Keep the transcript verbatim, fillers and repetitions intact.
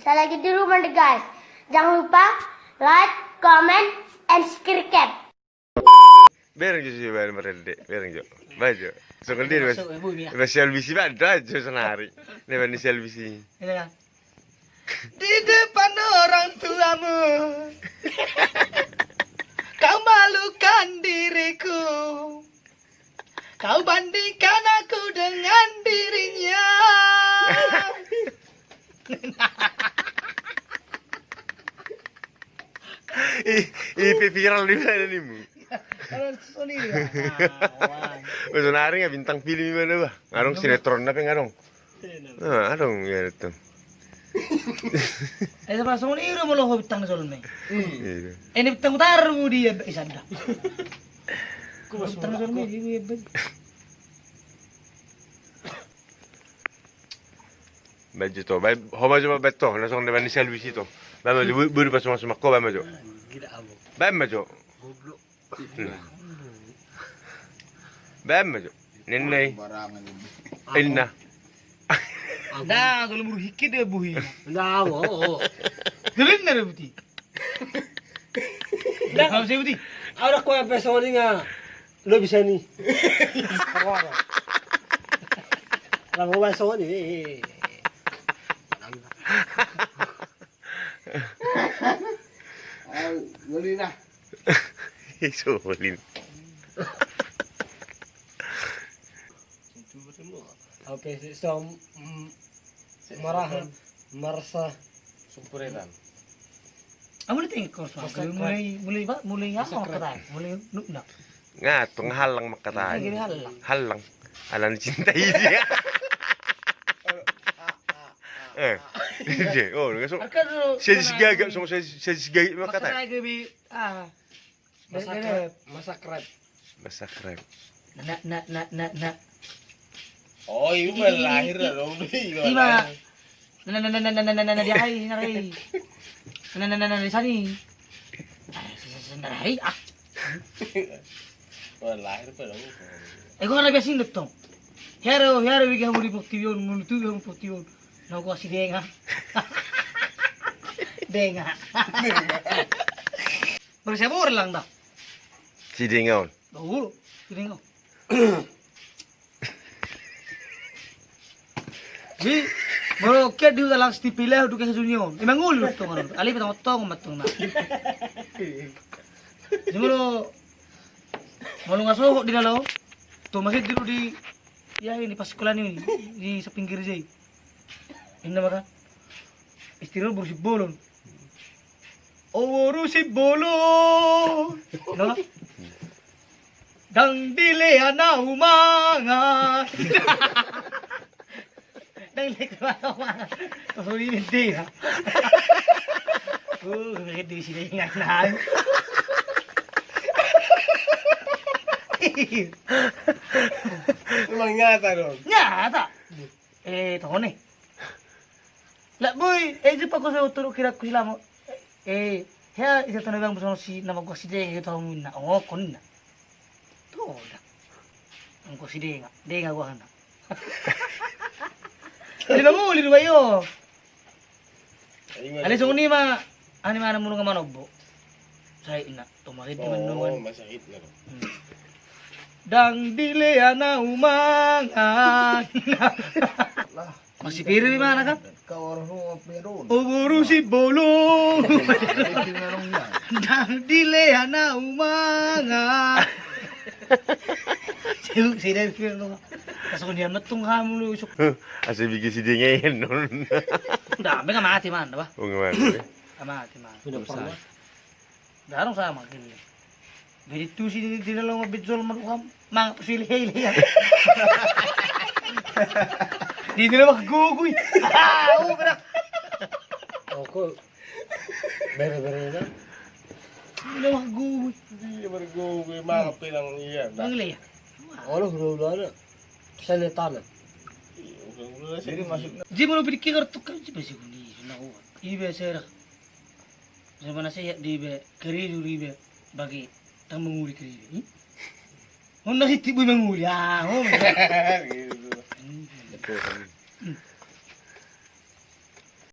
Salah gitu rumah deh, guys. Jangan lupa like, comment, and subscribe. Bereng jo si baen marende, bereng jo. Baen jo. Songon dia, Mas. Masuk, eh, bumi, ya. Mas Selbisi baen do aja sonari. Ini baen Selbisi. Ini kan. Di depan orang tuamu, kau malukan diriku. Kau bandingkan aku dengan dirinya. I, i pe viral di mana nimu? Kalau songon i, ya. Nah, wah. Sonari nga bintang film di mana, bah? Ngadong sinetron apa ngadong? Nah, adong ya itu. Eh, sama songon i do molo ho bintang na jolma. Iya. Eh, ini bintang utara mu di Ebek i sada. Bintang na jolma di Ebek. Baen jo to, baen, ho ma jo baen to, na songon na baen ni Selbisi to. Baen ma jo, bu-, budi pasumak-sumak ho, baen ma jo. Baen ma jo. Baen ma jo. Ninna i. Inna. Nda, tolu muru hikit dia buhi. Nda, oh, oh. Gelin na dia buti. Nda, kalau saya buti. Ada kau yang pesoni nga. Lo bisa ni. Lah, mau pesoni. Au, boleh lah. Iso boleh. Oke, so, mm, marahan, marasa. Sumpuretan. Ah, mulai tinggi kau, mulai, mulai, mulai, mulai apa kata? Mulai nuknak. Nga tong hallang mangkatai. Hallang. Hallang. Ala ni cinta i dia. Eh. Dia, oh, dia so. Saya si gaga, so, saya si gaga mangkatai. Masak rep. Masak rep. Masak rep. Na, na, na, na, na. Oh, ima lahir dong. Ima. Na, na, na, dia hai, na hai. Na, na, na, na, na, di sani. Ah, sa, sa, sa, na hai, ah. Wah, lahir pe dong. Eh, gua na biasa induk tong. Hero, hero, bikin hamu di portibi on, menutupi hamu portibi on. Na gua si denga. Denga. Baru saya borlang dah. Si denga on. Baru, si denga on. Jadi, molo kia di dalam stipilah udah kayak sunyi on. Emang ngulu tong on. Alai petang tong matong na. Jadi molo, molo nga sohot di dalam, tu masih dulu di, ya ini pas sekolah ini, di sapinggir jai. Inna maka. Istiro boru Simbolon. O boru Simbolon. Ndang dilehon au mangan. Ndang dilehon au mangan. Terus ini dia. Uh, ini si denga na. Emang nyata dong? Nyata. Eh, tone. Lah, boy, eh, jumpa ko so turuk kira ku silamo. Eh, hea, ita tone bang bersama si nama gua si denga gitu, hamu inna. Oh, kon inna. Tuh, dah. Anggo si denga, denga gua hana. Jadi bang uli dua yo. Alai songon i ma, ani mana murung manombo. Sai inna. Tong masahit di manongan. Oh, masahit na do. Hmm. Ndang dilehon au mangan. Masih piru di mana kan? O boru Simbolon. Ndang dilehon au mangan. Sida piru. Kasong dia metung hamu lu isuk. Asa bigi si denga enon. Nda, mega mati man, bah. Oh, mega mati. Mati man. Sudah pernah. Darung sama gini. Jadi tu si di dalam mabit jol maruham, mang tu si lehei lehei. Di dalam gugui. Au berak. Oko bere-bere na. Di dalam gugui. Di dalam gugui, mang pelang iya. Mang lehei. Olo hulu hulu ada. Sana tanah. Jadi maksudnya. Jadi mau pikir tukar sih pasti kundi. Nah, ibe serak. Sama nasihat di ibe, keridu di ibe, bagi tang manguli keridu. Hmm? Hon na hiti bui manguli, ah, hon. Gitu. Hmm.